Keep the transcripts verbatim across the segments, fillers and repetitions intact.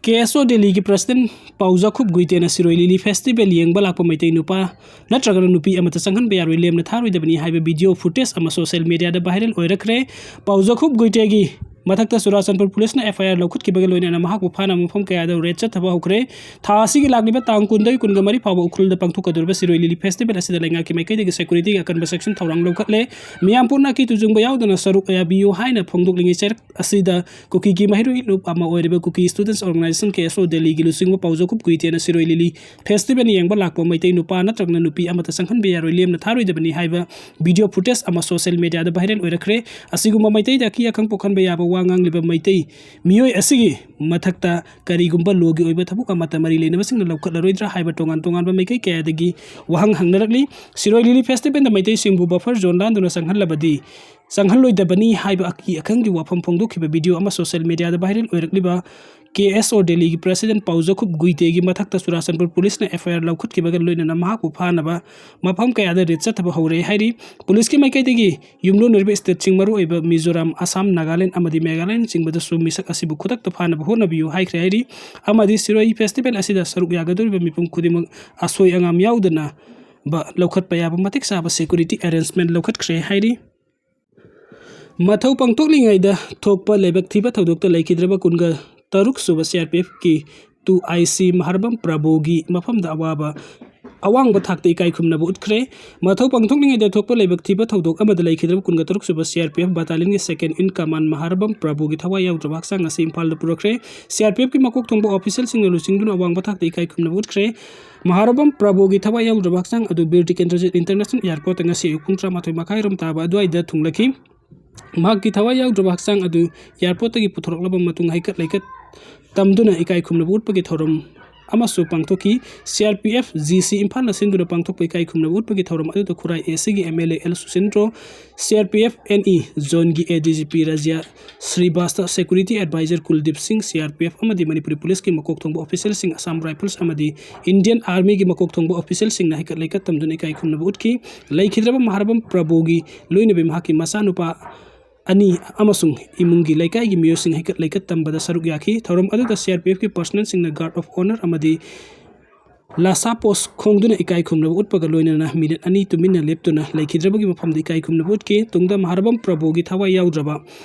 ꯀꯦ ꯑꯦꯁ ꯑꯣ ꯗꯦꯜꯂꯤꯒꯤ ꯄ꯭ꯔꯁꯤꯗꯦꯟ ꯄꯥꯎꯖꯥꯈꯨꯞ ꯒꯨꯏꯇꯦꯅ ꯁꯤꯔꯣꯏ ꯂꯤꯂꯤ ꯐꯦꯁꯇꯤꯚꯦꯜ ꯌꯦꯡꯕ ꯂꯥꯛꯄ ꯃꯩꯇꯩ ꯅꯨꯄꯥ ꯅꯠꯇ꯭ꯔꯒꯅ ꯅꯨꯄꯤ ꯑꯃꯠꯇ ꯆꯪꯍꯟꯕ ꯌꯥꯔꯣꯏ, ꯂꯦꯝꯅ ꯊꯥꯔꯣꯏꯗꯕꯅꯤ ꯍꯥꯏꯕ ꯚꯤꯗꯤꯑꯣ ꯐꯨꯇꯦꯖ ꯑꯃ ꯁꯣꯁꯤꯌꯦꯜ ꯃꯦꯗꯤꯌꯥꯗ ꯚꯥꯏꯔꯦꯜ ꯑꯣꯏꯔꯛꯈ꯭ꯔꯦ꯫ ꯄꯥꯎꯖꯥꯈꯨꯞ ꯒꯨꯏꯇꯦꯒꯤ ꯃꯊꯛꯇ ꯆꯨꯔꯥꯆꯥꯟꯄꯨꯔ ꯄꯨꯂꯤꯁꯅ ꯑꯦꯐ ꯑꯥꯏ ꯑꯥꯔ ꯂꯧꯈꯠꯈꯤꯕꯒ ꯂꯣꯏꯅꯅ ꯃꯍꯥꯛꯄꯨ ꯐꯥꯅꯕ ꯃꯐꯝ ꯀꯌꯥꯗ ꯔꯦꯗ ꯆꯠꯊꯕ ꯍꯧꯈ꯭ꯔꯦ꯫ ꯊꯥ ꯑꯁꯤꯒꯤ ꯂꯥꯛꯂꯤꯕ ꯇꯥꯡ ꯀꯨꯟꯗꯒꯤ ꯀꯨꯟꯒ ꯃꯔꯤ ꯐꯥꯎꯕ ꯎꯈ꯭ꯔꯨꯜꯗ ꯄꯥꯡꯊꯣꯛꯀꯗꯧꯔꯤꯕ ꯁꯤꯔꯣꯏ ꯂꯤꯂꯤ ꯐꯦꯁꯇꯤꯚꯦꯜ ꯑꯁꯤꯗ ꯂꯩꯉꯥꯛꯀꯤ ꯃꯥꯏꯀꯩꯗꯒꯤ ꯁꯦꯀ꯭ꯌꯨꯔꯤꯇꯤꯒꯤ ꯑꯀꯟꯕ ꯁꯦꯛꯁꯟ ꯊꯧꯔꯥꯡ ꯂꯧꯈꯠꯂꯦ꯫ ꯃꯤꯌꯥꯝ ꯄꯨꯝꯅ ꯑꯀꯤ ꯇꯨꯖꯨꯡꯕ ꯌꯥꯎꯗꯅ ꯁꯔꯨꯛ ꯌꯥꯕꯤꯌꯨ ꯍꯥꯏꯅ ꯐꯣꯡꯗꯣꯛꯂꯤꯉꯩ ꯆꯩꯔꯛ ꯑꯁꯤꯗ ꯀꯨꯀꯤꯒꯤ ꯃꯍꯩꯔꯣꯏ ꯂꯨꯞ ꯑꯃ ꯑꯣꯏꯔꯤꯕ ꯀꯨꯀꯤ ꯁ꯭ꯇꯨꯗꯦꯟꯠꯁ ꯑꯣꯔꯒꯅꯥꯏꯖꯦꯁꯟ ꯀꯦ ꯑꯦꯁ ꯑꯣ ꯗꯦꯜꯂꯤꯒꯤ ꯂꯨꯆꯤꯡꯕ ꯄꯥꯎꯖꯥꯈꯨꯞ ꯒꯨꯏꯇꯦꯅ ꯁꯤꯔꯣꯏ ꯂꯤꯂꯤ ꯐꯦꯁꯇꯤꯚꯦꯜ ꯌꯦꯡꯕ ꯂꯥꯛꯄ ꯃꯩꯇꯩ ꯅꯨꯄꯥ ꯅꯠꯇ꯭ꯔꯒꯅ ꯅꯨꯄꯤ ꯑꯃꯠꯇ ꯆꯪꯍꯟꯕ ꯌꯥꯔꯣꯏ, ꯂꯦꯝꯅ ꯊꯥꯔꯣꯏꯗꯕꯅꯤ ꯍꯥꯏꯕ ꯚꯤꯗꯤꯑꯣ ꯐꯨꯇꯦꯖ ꯑꯃ ꯁꯣꯁꯤꯌꯦꯜ ꯃꯦꯗꯤꯌꯥꯗ ꯚꯥꯏꯔꯦꯜ ꯑꯣꯏꯔꯛꯈ꯭ꯔꯦ꯫ ꯑꯁꯤꯒꯨꯝꯕ ꯃꯩꯇꯩꯗ ꯑꯀꯤ ꯑꯈꯪ ꯄꯣꯛꯍꯟꯕ ꯌꯥꯕ ꯋꯥ ꯉꯥꯡꯂꯤꯕ ꯃꯩꯇꯩ ꯃꯤꯑꯣꯏ ꯑꯁꯤꯒꯤ ꯃꯊꯛꯇ ꯀꯔꯤꯒꯨꯝꯕ ꯂꯣꯒꯤ ꯑꯣꯏꯕ ꯊꯕꯛ ꯑꯃꯠꯇ ꯃꯔꯤ ꯂꯩꯅꯕꯁꯤꯡꯅ ꯂꯧꯈꯠꯂꯔꯣꯏꯗ꯭ꯔꯥ ꯍꯥꯏꯕ ꯇꯣꯉꯥꯟ ꯇꯣꯉꯥꯟꯕ ꯃꯥꯏꯀꯩ ꯀꯌꯥꯗꯒꯤ ꯋꯥꯍꯪ ꯍꯪꯅꯔꯛꯂꯤ꯫ ꯁꯤꯔꯣꯏ ꯂꯤꯂꯤ ꯐꯦꯁꯇꯤꯚꯦꯜꯗ ꯃꯩꯇꯩꯁꯤꯡꯕꯨ ꯕꯐꯔ ꯖꯣꯟ ꯂꯥꯟꯗꯨꯅ ꯆꯪꯍꯜꯂꯕꯗꯤ ꯆꯪꯍꯜꯂꯣꯏꯗꯕꯅꯤ ꯍꯥꯏꯕ ꯑꯀꯤ ꯑꯈꯪꯒꯤ ꯋꯥꯐꯝ ꯐꯣꯡꯗꯣꯛꯈꯤꯕ ꯚꯤꯗꯤꯑꯣ ꯑꯃ ꯁꯣꯁꯤꯌꯦꯜ ꯃꯦꯗꯤꯌꯥꯗ ꯚꯥꯏꯔꯦꯜ ꯑꯣꯏꯔꯛꯂꯤꯕ ꯀꯦ ꯑꯦꯁ ꯑꯣ ꯗꯦꯜꯂꯤꯒꯤ ꯄ꯭ꯔꯁꯤꯗꯦꯟ ꯄꯥꯎꯖꯥꯈꯨꯞ ꯒꯨꯏꯇꯦꯒꯤ ꯃꯊꯛꯇ ꯆꯨꯔꯥꯆꯥꯟꯄꯨꯔ ꯄꯨꯂꯤꯁꯅ ꯑꯦꯐ ꯑꯥꯏ ꯑꯥꯔ ꯂꯧꯈꯠꯈꯤꯕꯒ ꯂꯣꯏꯅꯅ ꯃꯍꯥꯛꯄꯨ ꯐꯥꯅꯕ ꯃꯐꯝ ꯀꯌꯥꯗ ꯔꯦꯗ ꯆꯠꯊꯕ ꯍꯧꯔꯦ ꯍꯥꯏꯔꯤ꯫ ꯄꯨꯂꯤꯁꯀꯤ ꯃꯥꯏꯀꯩꯗꯒꯤ ꯌꯨꯝꯂꯣꯟꯅꯔꯤꯕ ꯁ꯭ꯇꯦꯠꯁꯤꯡ ꯃꯔꯨꯑꯣꯏꯕ ꯃꯤꯖꯣꯔꯥꯝ, ꯑꯁꯥꯝ, ꯅꯥꯒꯥꯂꯦꯟꯗ ꯆꯤꯡꯕꯗꯁꯨ ꯃꯤꯁꯛ ꯑꯁꯤꯕꯨ ꯈꯨꯗꯛꯇ ꯐꯥꯅꯕ ꯍꯣꯠꯅꯕꯤꯌꯨ ꯍꯥꯏꯈ꯭ꯔꯦ ꯍꯥꯏꯔꯤ꯫ ꯑꯃꯗꯤ ꯁꯤꯔꯣꯏ ꯐꯦꯁꯇꯤꯚꯦꯜ ꯑꯁꯤꯗ ꯁꯔꯨꯛ ꯌꯥꯒꯗꯧꯔꯤꯕ ꯃꯤꯄꯨꯝ ꯈꯨꯗꯤꯡꯃꯛ ꯑꯁꯣꯏ ꯑꯉꯥꯝ ꯌꯥꯎꯗꯅꯕ ꯂꯧꯈꯠꯄ ꯌꯥꯕ ꯃꯇꯤꯛ ꯆꯥꯕ ꯁꯦꯀ꯭ꯌꯨꯔꯤꯇꯤ ꯑꯦꯔꯦꯟꯖꯃꯦꯟꯠ ꯂꯧꯈꯠꯈ꯭ꯔꯦ ꯍꯥꯏꯔꯤ꯫ ꯃꯊꯧ ꯄꯥꯡꯊꯣꯛꯂꯤꯉꯩꯗ ꯊꯣꯛꯄ ꯂꯥꯏꯕꯛ ꯊꯤꯕ ꯊꯧꯗꯣꯛꯇ ꯂꯩꯈꯤꯗ꯭ꯔꯕ ꯀꯨꯟꯒ ꯇꯔꯨꯛ ꯁꯨꯕ ꯁꯤ R P ꯑꯦꯐꯀꯤ two I C ꯃꯍꯥꯔꯕꯝ ꯄ꯭ꯔꯥꯕꯣꯒꯤ ꯃꯐꯝꯗ ꯑꯋꯥꯕ, ꯑꯋꯥꯡꯕ ꯊꯥꯛꯇ ꯏꯀꯥꯏ ꯈꯨꯝꯅꯕ ꯎꯠꯈ꯭ꯔꯦ꯫ ꯃꯊꯧ ꯄꯥꯡꯊꯣꯛꯂꯤꯉꯩꯗ ꯊꯣꯛꯄ ꯂꯥꯏꯕꯛ ꯊꯤꯕ ꯊꯧꯗꯣꯛ ꯑꯃꯗ ꯂꯩꯈꯤꯗ꯭ꯔꯕ ꯀꯨꯟꯒ ꯇꯔꯨꯛ ꯁꯨꯕ ꯁꯤ ꯑꯥꯔ ꯄꯤ ꯑꯦꯐ ꯕꯠꯇꯥꯂꯤꯌꯟꯒꯤ ꯁꯦꯀꯦꯟ ꯏꯟ ꯀꯃꯥꯟ ꯃꯍꯥꯔꯕꯝ ꯄ꯭ꯔꯥꯕꯣꯒꯤ ꯊꯋꯥꯏ ꯌꯥꯎꯗ꯭ꯔꯕ ꯍꯛꯆꯥꯡ ꯑꯁꯤ ꯏꯝꯐꯥꯜꯗ ꯄꯨꯔꯛꯈ꯭ꯔꯦ꯫ ꯁꯤ ꯑꯥꯔ ꯄꯤ ꯑꯦꯐꯀꯤ ꯃꯀꯣꯛ ꯊꯣꯡꯕ ꯑꯣꯐꯤꯁꯤꯌꯦꯜꯁꯤꯡꯅ ꯂꯨꯆꯤꯡꯗꯨꯅ ꯑꯋꯥꯡꯕ ꯊꯥꯛꯇ ꯏꯀꯥꯏ ꯈꯨꯝꯅꯕ ꯎꯠꯈ꯭ꯔꯦ꯫ ꯃꯍꯥꯔꯕꯝ ꯄ꯭ꯔꯥꯕꯣꯒꯤ ꯊꯋꯥꯏ ꯌꯥꯎꯗ꯭ꯔꯕ ꯍꯛꯆꯥꯡ ꯑꯗꯨ ꯕꯤꯔ ꯇꯤꯀꯦꯟꯗ꯭ꯔꯖꯤꯠ ꯏꯟꯇꯔꯅꯦꯁꯅꯦꯜ ꯑꯦꯌꯥꯔꯄꯣꯔꯠꯇ ꯉꯁꯤ ꯑꯌꯨꯛ ꯄꯨꯡ ꯇꯔꯥꯃꯥꯊꯣꯏ ꯃꯈꯥꯏ ꯔꯣꯝ ꯇꯥꯕ ꯑꯗꯨꯋꯥꯏꯗ ꯊꯨꯡꯂꯈꯤ꯫ ꯃꯍꯥꯛꯀꯤ ꯊꯋꯥꯏ ꯌꯥꯎꯗ꯭ꯔꯕ ꯍꯛꯆꯥꯡ ꯑꯗꯨ ꯑꯦꯌꯥꯔꯄꯣꯔꯠꯇꯒꯤ ꯄꯨꯊꯣꯔꯛꯂꯕ ꯃꯇꯨꯡ ꯍꯩꯀꯠ ꯂꯩꯀꯠ ꯇꯝꯗꯨꯅ ꯏꯀꯥꯏ ꯈꯨꯝꯅꯕ ꯎꯠꯄꯒꯤ ꯊꯧꯔꯝ ꯑꯃꯁꯨ ꯄꯥꯡꯊꯣꯛꯈꯤ꯫ ꯁꯤ R P F G C ꯏꯝꯐꯥꯜꯅ ꯁꯤꯟꯗꯨꯅ ꯄꯥꯡꯊꯣꯛꯄ ꯏꯀꯥꯏ ꯈꯨꯝꯅꯕ ꯎꯠꯄꯒꯤ ꯊꯧꯔꯝ ꯑꯗꯨꯗ ꯈꯨꯔꯥꯏ ꯑꯦ ꯁꯤꯒꯤ M L A L Susindro, C R P F N E ꯖꯣꯟꯒꯤ A D G P Rajya ꯁ꯭ꯔꯤꯕꯥꯁꯇ, ꯁꯦꯀ꯭ꯌꯨꯔꯤꯇꯤ ꯑꯦꯗꯚꯥꯏꯖꯔ ꯀꯨꯜꯗꯤꯞ ꯁꯤꯡ, ꯁꯤ ꯑꯥꯔ ꯄꯤ ꯑꯦꯐ ꯑꯃꯗꯤ ꯃꯅꯤꯄꯨꯔꯤ ꯄꯨꯂꯤꯁꯀꯤ ꯃꯀꯣꯛ ꯊꯣꯡꯕ ꯑꯣꯐꯤꯁꯤꯌꯦꯜꯁꯤꯡ, ꯑꯁꯥꯝ ꯔꯥꯏꯐꯜꯁ ꯑꯃꯗꯤ ꯏꯟꯗꯤꯌꯟ ꯑꯥꯔꯃꯤꯒꯤ ꯃꯀꯣꯛ ꯊꯣꯡꯕ ꯑꯣꯐꯤꯁꯤꯌꯦꯜꯁꯤꯡꯅ ꯍꯩꯀꯠ ꯂꯩꯀꯠ ꯇꯝꯗꯨꯅ ꯏꯀꯥꯏ ꯈꯨꯝꯅꯕ ꯎꯠꯈꯤ꯫ ꯂꯩꯈꯤꯗ꯭ꯔꯕ ꯃꯍꯥꯔꯕꯝ ꯄ꯭ꯔꯚꯨꯒꯤ ꯂꯣꯏꯅꯕꯤ ꯃꯍꯥꯛꯀꯤ ꯃꯆꯥꯅꯨꯄꯥ ꯑꯅꯤ ꯑꯃꯁꯨꯡ ꯏꯃꯨꯡꯒꯤ ꯂꯩꯀꯥꯏꯒꯤ ꯃꯤꯑꯣꯏꯁꯤꯡ ꯍꯩꯀꯠ ꯂꯩꯀꯠ ꯇꯝꯕꯗ ꯁꯔꯨꯛ ꯌꯥꯈꯤ꯫ ꯊꯧꯔꯝ ꯑꯗꯨꯗ C R P F ꯀꯤ personnel ꯁꯤꯡꯅ guard of honour ꯑꯃꯗꯤ ꯂꯥꯁꯥ pose ꯈꯣꯡꯗꯨꯅ ꯏꯀꯥꯏ ꯈꯨꯝꯅꯕ ꯎꯠꯄꯒ ꯂꯣꯏꯅꯅ minute ꯑꯅꯤ ꯇꯨꯃꯤꯟꯅ ꯂꯦꯞꯇꯨꯅ ꯂꯩꯈꯤꯗ꯭ꯔꯕꯒꯤ ꯃꯐꯝꯗ ꯏꯀꯥꯏ ꯈꯨꯝꯅꯕ ꯎꯠꯈꯤ꯫ ꯇꯨꯡꯗ ꯃꯍꯥꯔꯕꯝ ꯄ꯭ꯔꯚꯨꯒꯤ ꯊꯋꯥꯏ ꯌꯥꯎꯗ꯭ꯔꯕ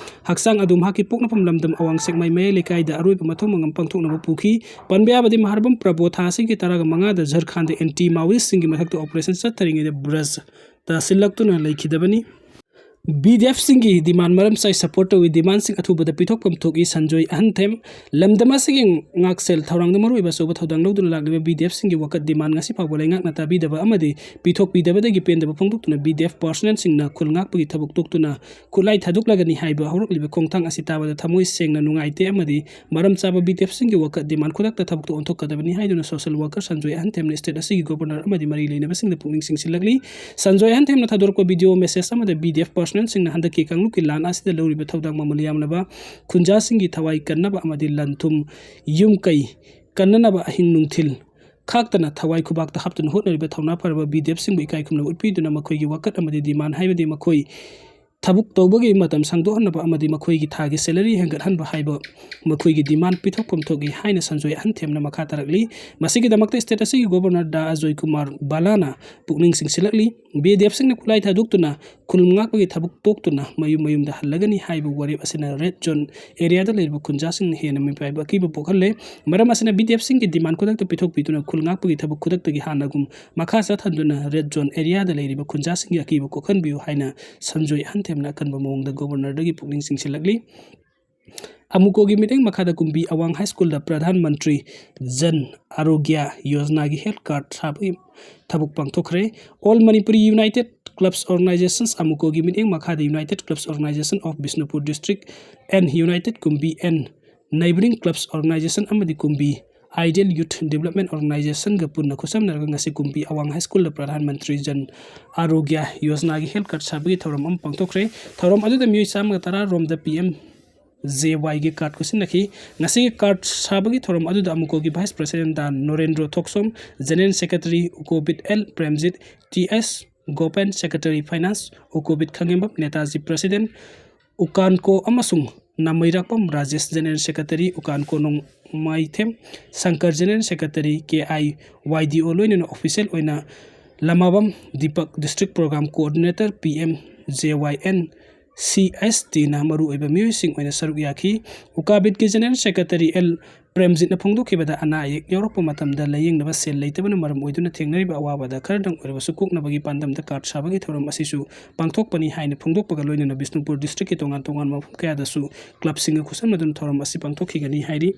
ꯍꯛꯆꯥꯡ ꯑꯗꯨ ꯃꯍꯥꯛꯀꯤ ꯄꯣꯛꯅꯐꯝ ꯂꯝꯗꯝ ꯑꯋꯥꯡ ꯁꯦꯛꯃꯥꯏ ꯃꯌꯥꯏ ꯂꯩꯀꯥꯏꯗ ꯑꯔꯣꯏꯕ ꯃꯊꯧ ꯃꯉꯝ ꯄꯥꯡꯊꯣꯛꯅꯕ ꯄꯨꯈꯤ꯫ ꯄꯟꯕ ꯌꯥꯕꯗꯤ ꯃꯍꯥꯔꯕꯝ ꯄ꯭ꯔꯚꯨ ꯊꯥ ꯑꯁꯤꯒꯤ ꯇꯔꯥꯒ ꯃꯉꯥꯗ ꯖꯔꯈꯥꯟꯗ anti Maoist ꯁꯤꯡꯒꯤ ꯃꯊꯛꯇ operation ꯆꯠꯊꯔꯤꯉꯩꯗ ꯕ꯭ꯔꯖ ꯇꯥꯁꯤꯜꯂꯛꯇꯨꯅ ꯂꯩꯈꯤꯗꯕꯅꯤ꯫ B D F ꯁꯤꯡꯒꯤ demand ꯃꯔꯝ ꯆꯥꯏ support ꯇꯧꯏ꯫ Demand ꯁꯤꯡ ꯑꯊꯨꯕꯗ ꯄꯤꯊꯣꯛꯐꯝ ꯊꯣꯛꯏ꯫ ꯁꯟꯖꯣꯏ ꯑꯍꯟꯊꯦꯝ꯫ ꯂꯝꯗꯝ ꯑꯁꯤꯒꯤ ꯉꯥꯛꯁꯦꯜ ꯊꯧꯔꯥꯡꯗ ꯃꯔꯨꯑꯣꯏꯕ ꯑꯆꯧꯕ ꯊꯧꯗꯥꯡ ꯂꯧꯗꯨꯅ ꯂꯥꯛꯂꯤꯕ B D F ꯁꯤꯡꯒꯤ ꯋꯥꯀꯠ demand ꯉꯁꯤ ꯐꯥꯎꯕ ꯂꯩꯉꯥꯛꯅ ꯇꯥꯕꯤꯗꯕ ꯑꯃꯗꯤ ꯄꯤꯊꯣꯛꯄꯤꯗꯕꯗꯒꯤ ꯄꯦꯟꯗꯕ ꯐꯣꯡꯗꯣꯛꯇꯨꯅ B D F personnel ꯁꯤꯡꯅ ꯈꯨꯜ ꯉꯥꯛꯄꯒꯤ ꯊꯕꯛ ꯇꯣꯛꯇꯨꯅ ꯈꯨꯠꯂꯥꯏ ꯊꯥꯗꯣꯛꯂꯒꯅꯤ ꯍꯥꯏꯕ ꯍꯧꯔꯛꯂꯤꯕ ꯈꯣꯡꯊꯥꯡ ꯑꯁꯤ ꯇꯥꯕꯗ ꯊꯃꯣꯏ ꯁꯦꯡꯅ ꯅꯨꯡꯉꯥꯏꯇꯦ ꯑꯃꯗꯤ ꯃꯔꯝ ꯆꯥꯕ B D F ꯁꯤꯡꯒꯤ ꯋꯥꯀꯠ demand ꯈꯨꯗꯛꯇ ꯊꯕꯛꯇ ꯑꯣꯟꯊꯣꯛꯀꯗꯕꯅꯤ ꯍꯥꯏꯗꯨꯅ social worker ꯁꯟꯖꯣꯏ ꯑꯍꯟꯊꯦꯝꯅ state ꯑꯁꯤꯒꯤ governor ꯑꯃꯗꯤ ꯃꯔꯤ ꯂꯩꯅꯕꯁꯤꯡꯗ ꯄꯨꯛꯅꯤꯡ ꯆꯤꯡꯁꯤꯜꯂꯛꯂꯤ꯫ ꯁꯟꯖꯣꯏ ꯑꯍꯟꯊꯦꯝꯅ ꯊꯥꯗꯣꯔꯛꯄ video message ꯑꯃꯗ B D F personnel ꯁꯤꯡꯅ ꯍꯟꯗꯛꯀꯤ ꯀꯥꯡꯂꯨꯞꯀꯤ ꯂꯥꯟ ꯑꯁꯤꯗ ꯂꯧꯔꯤꯕ ꯊꯧꯗꯥꯡ ꯃꯃꯜ ꯌꯥꯝꯂꯕ ꯈꯨꯟꯖꯥꯁꯤꯡꯒꯤ ꯊꯋꯥꯏ ꯀꯟꯅꯕ ꯑꯃꯗꯤ ꯂꯟ ꯊꯨꯝ ꯌꯨꯝ ꯀꯩ ꯀꯟꯅꯅꯕ ꯑꯍꯤꯡ ꯅꯨꯡꯊꯤꯜ ꯈꯥꯛꯇꯅ ꯊꯋꯥꯏ ꯈꯨꯕꯥꯛꯇ ꯍꯥꯞꯇꯨꯅ ꯍꯣꯠꯅꯔꯤꯕ ꯊꯧꯅꯥ ꯐꯔꯕ B D F ꯁꯤꯡꯕꯨ ꯏꯀꯥꯏ ꯈꯨꯝꯅꯕ ꯎꯠꯄꯤꯗꯨꯅ ꯃꯈꯣꯏꯒꯤ ꯋꯥꯀꯠ ꯑꯃꯗꯤ demand ꯍꯥꯏꯕꯗꯤ ꯃꯈꯣꯏ ꯊꯕꯛ ꯇꯧꯕꯒꯤ ꯃꯇꯝ ꯁꯥꯡꯗꯣꯛꯍꯟꯅꯕ ꯑꯃꯗꯤ ꯃꯈꯣꯏꯒꯤ ꯊꯥꯒꯤ salary ꯍꯦꯟꯒꯠꯍꯟꯕ ꯍꯥꯏꯕ ꯃꯈꯣꯏꯒꯤ demand ꯄꯤꯊꯣꯛꯐꯝ ꯊꯣꯛꯏ ꯍꯥꯏꯅ ꯁꯟꯖꯣꯏ ꯑꯍꯟꯊꯦꯝꯅ ꯃꯈꯥ ꯇꯥꯔꯛꯂꯤ꯫ ꯃꯁꯤꯒꯤꯗꯃꯛꯇ state ꯑꯁꯤꯒꯤ governor ꯗꯥ ꯑꯖꯣꯏ ꯀꯨꯃꯥꯔ ꯕꯂꯥꯅ ꯄꯨꯛꯅꯤꯡ ꯆꯤꯡꯁꯤꯜꯂꯛꯂꯤ꯫ B D F ꯁꯤꯡꯅ ꯈꯨꯠꯂꯥꯏ ꯊꯥꯗꯣꯛꯇꯨꯅ ꯈꯨꯜ ꯉꯥꯛꯄꯒꯤ ꯊꯕꯛ ꯇꯣꯛꯇꯨꯅ ꯃꯌꯨꯝ ꯃꯌꯨꯝꯗ ꯍꯜꯂꯒꯅꯤ ꯍꯥꯏꯕ ꯋꯥꯔꯦꯞ ꯑꯁꯤꯅ red zone area ꯗ ꯂꯩꯔꯤꯕ ꯈꯨꯟꯖꯥꯁꯤꯡꯅ ꯍꯦꯟꯅ ꯃꯤꯄꯥꯏꯕ ꯑꯀꯤꯕ ꯄꯣꯛꯍꯜꯂꯦ꯫ ꯃꯔꯝ ꯑꯁꯤꯅ B D F ꯁꯤꯡꯒꯤ demand ꯈꯨꯗꯛꯇ ꯄꯤꯊꯣꯛꯄꯤꯗꯨꯅ ꯈꯨꯜ ꯉꯥꯛꯄꯒꯤ ꯊꯕꯛ ꯈꯨꯗꯛꯇꯒꯤ ꯍꯥꯟꯅꯒꯨꯝ ꯃꯈꯥ ꯆꯠꯊꯟꯗꯨꯅ red zone area ꯗ ꯂꯩꯔꯤꯕ ꯈꯨꯟꯖꯥꯁꯤꯡꯒꯤ ꯑꯀꯤꯕ ꯀꯣꯛꯍꯟꯕꯤꯌꯨ ꯍꯥꯏꯅ ꯁꯟꯖꯣꯏ ꯑꯍꯟꯊꯦꯝꯅ ꯑꯀꯟꯕ ꯃꯑꯣꯡꯗ governor ꯗꯒꯤ ꯄꯨꯛꯅꯤꯡ ꯆꯤꯡꯁꯤꯜꯂꯛꯂꯤ꯫ ꯑꯃꯨꯀꯣꯒꯤ ꯃꯤꯠꯌꯦꯡ ꯃꯈꯥꯗ ꯀꯨꯝꯕꯤ ꯑꯋꯥꯡ high school ꯗ ꯄ꯭ꯔꯙꯥꯟ ꯃꯟꯇ꯭ꯔꯤ ꯖꯟ ꯑꯔꯣꯒ꯭ꯌ ꯌꯣꯖꯅꯥꯒꯤ health card ꯁꯥꯕꯒꯤ ꯊꯕꯛ ꯄꯥꯡꯊꯣꯛꯈ꯭ꯔꯦ꯫ All Manipuri United Clubs Organizations ꯑꯃꯨꯀꯣꯒꯤ ꯃꯤꯠꯌꯦꯡ ꯃꯈꯥꯗ United Clubs Organization of Bishnupur District and United Kumbi and Neighbouring Clubs Organisation ꯑꯃꯗꯤ ꯀꯨꯝꯕꯤ Ideal Youth Development Organisation ꯒ ꯄꯨꯟꯅ ꯈꯨꯠꯁꯝꯅꯔꯒ ꯉꯁꯤ ꯀꯨꯝꯕꯤ ꯑꯋꯥꯡ high school ꯗ ꯄ꯭ꯔꯙꯥꯟ ꯃꯟꯇ꯭ꯔꯤ ꯖꯟ ꯑꯔꯣꯒ꯭ꯌ ꯌꯣꯖꯅꯥꯒꯤ health card ꯁꯥꯕꯒꯤ ꯊꯧꯔꯝ ꯑꯃ ꯄꯥꯡꯊꯣꯛꯈ꯭ꯔꯦ꯫ ꯊꯧꯔꯝ ꯑꯗꯨꯗ ꯃꯤꯑꯣꯏ ꯆꯥꯝꯃꯒ ꯇꯔꯥ ꯔꯣꯝꯗ P M J Y ꯒꯤ card ꯈꯨꯠꯁꯤꯟꯅꯈꯤ꯫ ꯉꯁꯤꯒꯤ card ꯁꯥꯕꯒꯤ ꯊꯧꯔꯝ ꯑꯗꯨꯗ ꯑꯃꯨꯀꯣꯒꯤ vice president ꯗꯥ ꯅꯣꯔꯦꯟꯗ꯭ꯔꯣ ꯊꯣꯛꯁꯣꯝ, general secretary ꯎꯀꯣꯕꯤꯠ L Premjit, T S ꯒꯣꯄꯦꯟ, secretary finance ꯎꯀꯣꯕꯤꯠ ꯈꯪꯉꯦꯝꯕꯝ, Netaji president ꯎꯀꯥꯟꯀꯣ ꯑꯃꯁꯨꯡ ꯅꯥꯃꯩꯔꯥꯛꯄꯝ ꯔꯥꯖꯦꯁ, General Secretary, ꯎꯀꯥꯟꯀꯣ ꯅꯣꯡꯃꯥꯏꯊꯦꯝ ꯁꯪꯀꯔ, General Secretary, ꯀꯦ ꯑꯥꯏ ꯋꯥꯏ ꯗꯤ ꯑꯣ, ꯂꯣꯏꯅꯅ official ꯑꯣꯏꯅ ꯂꯃꯥꯕꯝ Deepak, District Program Coordinator, P M J Y N C S ꯇꯤꯅ ꯃꯔꯨꯑꯣꯏꯕ ꯃꯤꯑꯣꯏꯁꯤꯡ ꯑꯣꯏꯅ ꯁꯔꯨꯛ ꯌꯥꯈꯤ꯫ ꯎꯀꯥꯕꯤꯠꯀꯤ General Secretary ꯑꯦꯜ ꯄ꯭ꯔꯦꯝꯖꯤꯠꯅ ꯐꯣꯡꯗꯣꯛꯈꯤꯕꯗ, ꯑꯅꯥ ꯑꯌꯦꯛ ꯌꯥꯎꯔꯛꯄ ꯃꯇꯝꯗ ꯂꯥꯌꯦꯡꯅꯕ ꯁꯦꯜ ꯂꯩꯇꯕꯅ ꯃꯔꯝ ꯑꯣꯏꯗꯨꯅ ꯊꯦꯡꯅꯔꯤꯕ ꯑꯋꯥꯕꯗ ꯈꯔꯗꯪ ꯑꯣꯏꯔꯕꯁꯨ ꯀꯣꯛꯅꯕꯒꯤ ꯄꯥꯟꯗꯝꯗ card ꯁꯥꯕꯒꯤ ꯊꯧꯔꯝ ꯑꯁꯤꯁꯨ ꯄꯥꯡꯊꯣꯛꯄꯅꯤ ꯍꯥꯏꯅ ꯐꯣꯡꯗꯣꯛꯄꯒ ꯂꯣꯏꯅꯅ ꯕꯤꯁꯅꯨꯄꯨꯔ district ꯀꯤ ꯇꯣꯉꯥꯟ ꯇꯣꯉꯥꯟꯕ ꯃꯐꯝ ꯀꯌꯥꯗꯁꯨ club ꯁꯤꯡꯒ ꯈꯨꯠꯁꯝꯅꯗꯨꯅ ꯊꯧꯔꯝ ꯑꯁꯤ ꯄꯥꯡꯊꯣꯛꯈꯤꯒꯅꯤ ꯍꯥꯏꯔꯤ꯫